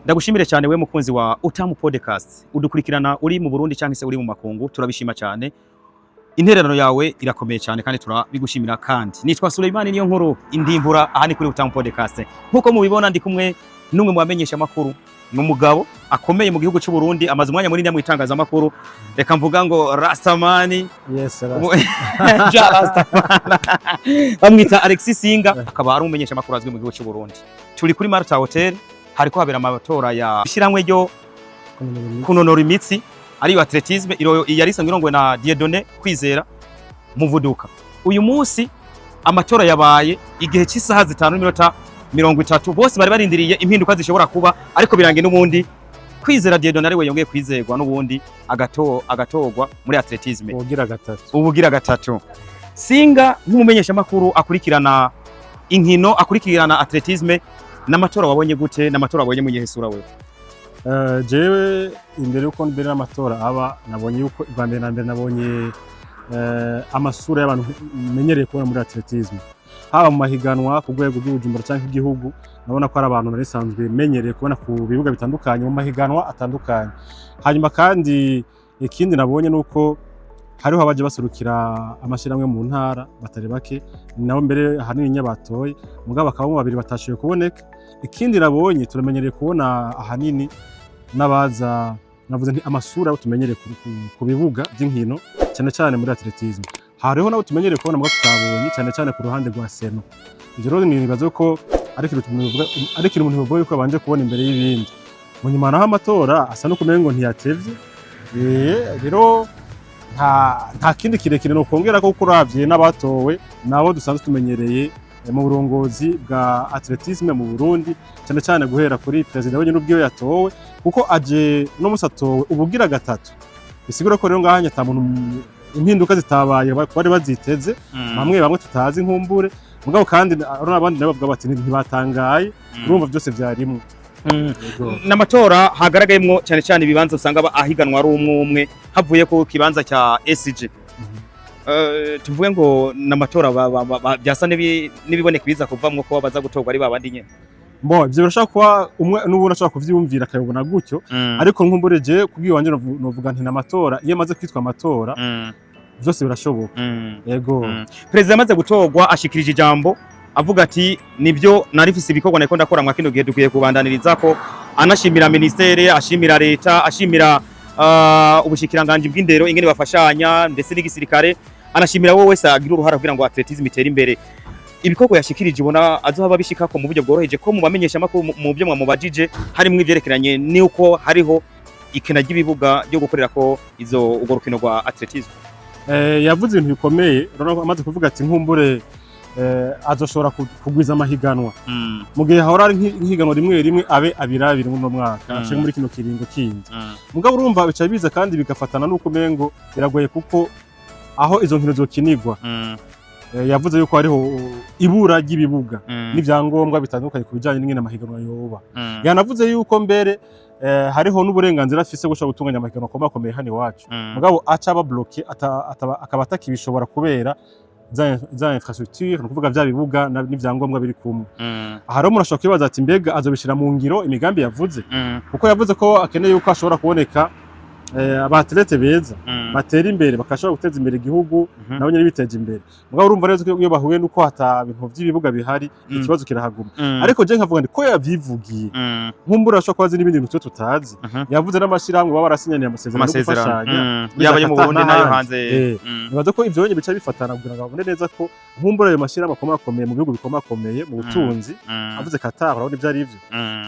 Ndagushimire cyane we mukunzi wa Utamu Podcast, udukurikirana uri mu Burundi cyangwa se uri mu makungu, turabishima cyane. Intererano yawe irakomeye cyane kandi turabigushimira. Kandi nitwa Suleimani niyo nkuru indimbura. Aha ni kuri Utamu Podcast. Nkuko mubibona, ndi kumwe n'umwe mu bamenyesha makuru, ni umugabo akomeye mu gihugu cy'u Burundi, amaze umwanya munini mu itangazamakuru. Reka mvuga ngo Rastamani. Yes. Ja Rastamani, bamwita Alexis Singa, akaba ari umumenyesha makuru azwi mu gihugu cy'u Burundi. Turi kuri Marta Hotel, hariko habera amatora ya ishyirahamwe ryo kunonora imitsi, ariyo athlétisme, yari isanzwe irongowe na Dieudonné Kwizera Muvuduka. Uyu munsi amatora yabaye igihe cy'isaha 5:30. Bose bari barindiriye impinduka zishobora kuba, ariko birangiye n'ubundi Kwizera Dieudonné ariwe yongeye kwizerwa n'ubundi agatorwa muri athlétisme. Ubugira gatatu. Ubugira gatatu. Singa, nk'umumenyeshamakuru akurikirana inkino, akurikirana athlétisme, n'amatora wabonye gute? N'amatora wabonye mu gihe sura wewe? Jewe imbere yuko mbere n'amatora aba, nabonye yuko bwa mbere na mbere nabonye amasura y'abantu menyereye kubona muri athlétisme, haba mu mahiganwa ku rwego rw'Ubujumbura cyangwa igihugu. Nabona ko ari abantu nari sanzwe menyereye kubona ku bibuga bitandukanye, mu mahiganwa atandukanye. Hanyuma kandi ikindi nabonye nuko hariho abaje baserukira amashyirahamwe mu ntara batari bake, nabo mbere ahanini nyabatoye, mugabo bakabamo babiri batashoboye kuboneka. Ikindi nabonye, turamenyereye kubona ahanini n'abaza, navuze nti amasura abo tumenyereye ku bibuga by'inkino, cyane cyane muri athlétisme. Hariho nabo tumenyereye kubona mugabo tutabonye, cyane cyane ku ruhande rwa CNO. Ivyo rero nibaza ko ari ikintu umuntu bivuga yuko abanje kubona imbere y'ibindi. Mu nyuma naho amatora asa no kumengo ntiyatevye. Rero nta kindi kirekire nokongera ko kuravye n'abatowe nabo dusanzwe tumenyereye mu burongozi bwa athlétisme mu Burundi, cyane cyane guhera kuri perezida wenyine ubwiwe yatowe, kuko aje no musi atowe ubugira gatatu. Bisigura ko rero ngahanya ata muntu impinduka zitabaye bari baziteze, bamwe bamwe tutazi nkumbure. Mugabo kandi n'abandi nabo bavuga bati ntibatangaye. Urumva byose vyarimwo. Yego. N'amatora hagaragayemwo cyane cyane ibibanza usanga ahiganwa ari umwe umwe, havuye ku kibanza cya SG. Tuvuge ngo n'amatora byasa n'ibiboneka biza kuvamwo ko baza gutorwa ari babandi nyene. Bo ivyo birashobora kuba, umwe n'ubundi ashobora kuvyiyumvira akabibona gutyo, ariko nkumbure je kubwiwanje novuga nti n'amatora iyo amaze kwitwa amatora, byose birashoboka. Yego. Perezida amaze gutorwa ashikirije ijambo avuga ati: "Nibyo, nari mfise ibikorwa nariko ndakora mwa kino gihe, dukwiye kubandaniriza ko." Anashimira ministere, ashimira leta, ashimira ubushikiranganji bw'indero ingene bafashanya, ndetse n'igisirikare, anashimira wowe wese agira uruhara kugira ngo athlétisme itere imbere. Ibikorwa yashikirije, ubona azohaba bishikako mu buryo bworoheje? Ko mu bamenyesha makuru mu byo mwamubajije harimwo ivyerekeranye n'uko hariho ikena ry'ibibuga ryo gukorerako izo urwo rukino rwa athlétisme. Yavuze ibintu bikomeye. Urabona ko amaze kuvuga ati nkumbure azoshobora kugwiza amahiganwa, mu gihe hahora ari nk'ihiganwa rimwe rimwe, abe abiri abiri muri uno mwaka, canke muri kino kiringo kindi. Mugabo urumva bica biza kandi bigafatana n'uko umengo biragoye, kuko aho izo nkino zokinigwa, yavuze yuko hariho ibura ry'ibibuga n'ivyangombwa bitandukanye ku bijanye n'ingene amahiganwa yoba. Yanavuze yuko mbere hariho n'uburenganzira afise bwo gushobora gutunganya amahiganwa akomakomeye hano iwacu, mugabo aca aba bloqué, akaba atakibishobora kubera za infrastructure, ni ukuvuga vya bibuga n'ivyangombwa biri kumwe. Aha rero umuntu ashobora kwibaza ati: mbega azobishira mu ngiro imigambi yavuze? Kuko yavuze ko akeneye yuko hashobora kuboneka aba athlètes beza batera imbere, bakashobora guteza imbere igihugu, nabo nyene biteje imbere. Mugabo urumva rero ko iyo bahuye nuko hata bintu vy'ibibuga bihari, ikibazo kirahaguma. Ariko je nkavuga nti ko yavyivugiye, nkumbura ashobora kuba azi n'ibindi bintu twe tutazi. Yavuze n'amashirahamwe baba barasinyaniye amasezerano yo amasezerano gufashanya muri yaba za ayo mu Qatar Burundi n'ayo n'ahandi. hanze. Nibaza ko ivyo nyene bica bifatana kugira ngo babone neza ko nkumbura ayo mashirahamwe akomakomeye mu bihugu bikomakomeye mu butunzi, avuze Qatar, urabona ivyo ari vyo,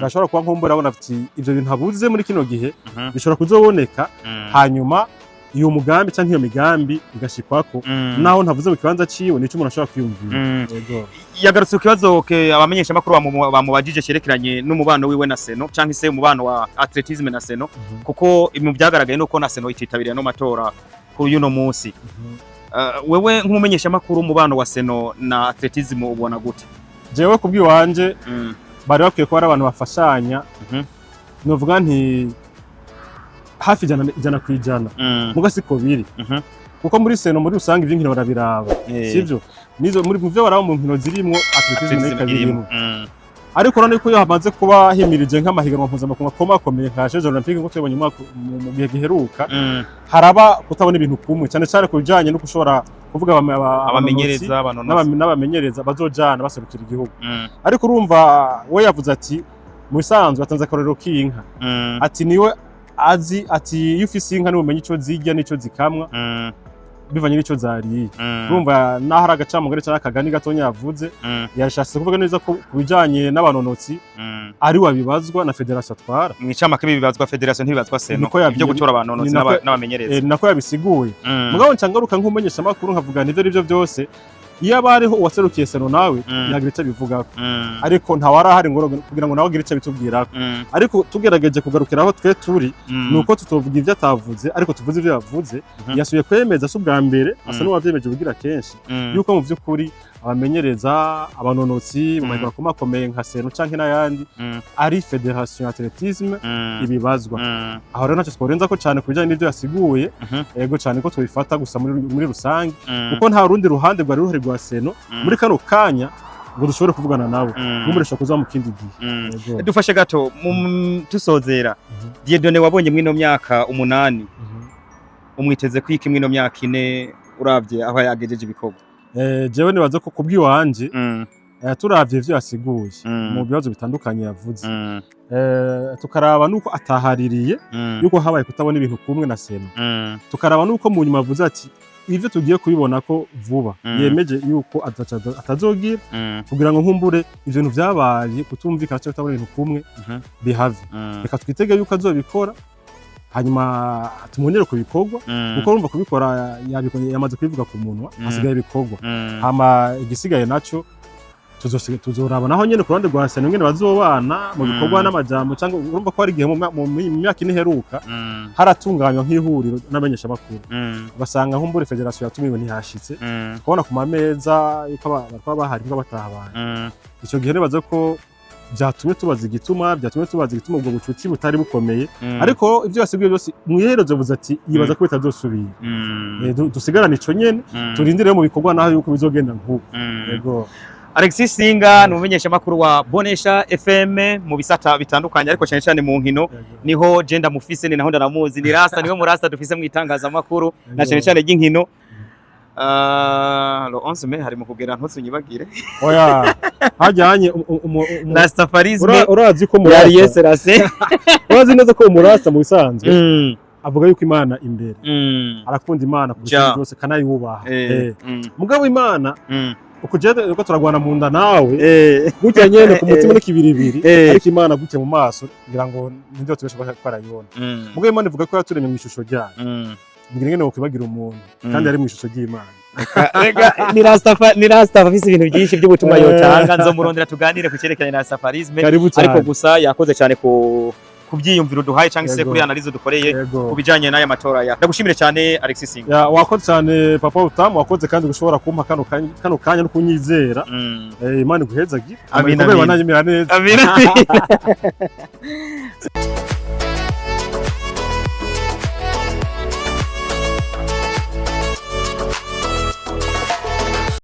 birashobora kuba nkumbura abona ati ivyo bintu habuze muri kino gihe bishobora kuzoboneka, hanyuma iyo mugambi canke iyo migambi igashikwako. Naho ntavuze mu kibanza ciwe, nico umuntu ashobora kwiyumvira. Yego. Yagarutse ku kibazo ke abamenyeshamakuru bamubajije cerekeranye n'umubano wiwe na CNO, canke se umubano wa athlétisme na CNO, kuko mu byagaragaye nuko na CNO ititabiriye no matora kuri uno munsi. Wewe nk'umumenyeshamakuru, umubano wa CNO na athlétisme ubona gute? Jewe kubw'iwanje, bari bakwiye kuba ari abantu bafashanya, novuga nti hafi 100%. Muga siko biri, kuko muri CNO muri rusange ivy'inkino barabiraba, sivyo? Nizo muri mu vyo baraba mu nkino zirimwo, athlétisme nayo Athlétisme ikaba irimwo. irimo. Ariko urabona yuko iyo hamaze kuba himirije nk'amahiganwa mpuzamakungu akomakomeye nka Jeux Olympiques, nk'uko tubibonye mu gihe giheruka, haraba kutabona ibintu kumwe, cyane cyane ku bijanye no gushobora kuvuga abamenyereza, abanonotsi. N'abamenyereza bazojana baserukira igihugu. Ariko urumva we yavuze ati mu bisanzwe atanze akarorero k'inka, ati niwe azi, ati iyo ufise inka niwe umenya ico zirya n'ico zikamwa bivanye n'ico zariye. Urumva naho ari agacamugani canke akagani gatonya yavuze, yashatse kuvuga neza ko ku bijanye n'abanonotsi ari wabibazwa na fédération atwara. Mw'icamake bibazwa fédération, ntibibazwa CNO. Niko Ibyo gutora abanonotsi n'abamenyereza. Nako yabisiguye. Mugabo nca ngaruka nk'umumenyesha makuru nkavuga ntivyo arivyo byose, iyo aba hariho uwaserukiye CNO nawe yagira icyo abivugako, ariko ntawari ngo kugira ngo nawe agire icyo abitubwirako. Ariko tugerageje kugarukira aho twe turi, ni uko tutovuga ivyo atavuze, ariko tuvuze ivyo yavuze. Yasubiye kwemeza, si ubwa mbere, asa n'uwavyemeje ubugira kenshi, yuko mu vy'ukuri abamenyereza, abanonotsi mu mahiganwa akomakomeye nka CNO canke n'ayandi ari fédération ya athlétisme ibibazwa. Aho rero ntacyo tworenza ko cane ku bijanye n'ivyo yasiguye. Ego cane ko tubifata gusa muri rusange, kuko nta rundi ruhande rwari ruhari rwa CNO muri kano kanya ngo dushobore kuvugana nabo. Nk'umuresha kuza mu kindi gihe. Yego. Dufashe gato tusozera. Dieudonné wabonye mw'ino myaka 8, umwiteze kwiki mw'ino myaka 4 uravye aho yagejeje ibikorwa? Jewe nibaza ko kubw'iwanje, turavye ivyo yasiguye mu bibazo bitandukanye yavuze, tukaraba nuko atahaririye yuko habaye kutabona ibintu kumwe na CNO, tukaraba nuko mu nyuma avuze ati ivyo tugiye kubibona ko vuba, yemeje yuko atazogira kugira ngo nkumbure ivyo bintu vyabaye kutumvikana cyangwa kutabona ibintu kumwe bihave. Reka twitege yuko azobikora, hanyuma tumubonere ku bikorwa, kuko urumva kubikora yamaze kubivuga ku munwa, hasigaye ibikorwa. Hama igisigaye naco tuzoraba naho nyene ku ruhande rwa CNO ngene bazobana mu bikorwa n'amajambo, cyangwa urumva ko hari igihe mu myaka 4 iheruka haratunganywa nk'ihuriro n'abamenyeshamakuru, ugasanga nkumbure fédération yatumiwe ntihashitse, tukabona ku mameza yuko bariko bahari nko batahabaye. Ico gihe nibaza ko vyatumye tubaza igituma ubwo bucuti butari bukomeye. Ariko ivyo yasiguye byose mu iherezo yavuze ati yibaza ko bitazosubira. Dusigarane ico nyene, turindire mu bikorwa naho yuko bizogenda nk'uko. Yego. Alexis Singa ni umumenyeshamakuru wa Bonesha FM mu bisata bitandukanye, ariko cyane cyane mu nkino niho je ndamufise, ni naho ndanamuzi, ni rasta, niwe murasta dufise mu itangazamakuru na cyane cyane ry'inkino. Le 11 mai hari mu kugera, ntuzunyibagire. Oya, hajyanye Rastafarisme. Urazi ko yari murasta yeserase. Urazi neza ko umurasta mu bisanzwe avuga yuko Imana imbere, arakunda Imana kurusha Ja. ibintu byose, kanayubaha. Mugabo Imana ukujya uko turagwana mu nda nawe gutya nyene ku mutima n'ikibiribiri, ariko Imana gutya mu maso ngira ngo nibyo tubesha ko arayibona. Mugabo Imana ivuga ko yaturemye mu ishusho ryayo. Ngira ingene wokwibagira umuntu kandi ari mu ishusho ry'Imana? Rega ni Rastafa afise ibintu byinshi by'ubutumwa yotanga, nzomurondera tuganire ku cyerekeranye na Rastafarisme. Karibu cyane. Ariko gusa yakoze cyane ku kubyiyumviro duhaye cyangwa se kuri analyse dukoreye ku bijanye n'aya matora ya. Ndagushimire cyane, Alexis Singa. Ya, wakoze cyane papa Utamu, wakoze kandi gushobora kumpa kano kanya no kunyizera. Imana iguhezagire. Amina, Ibikorwa amina. bibandanye bimera neza. Amina.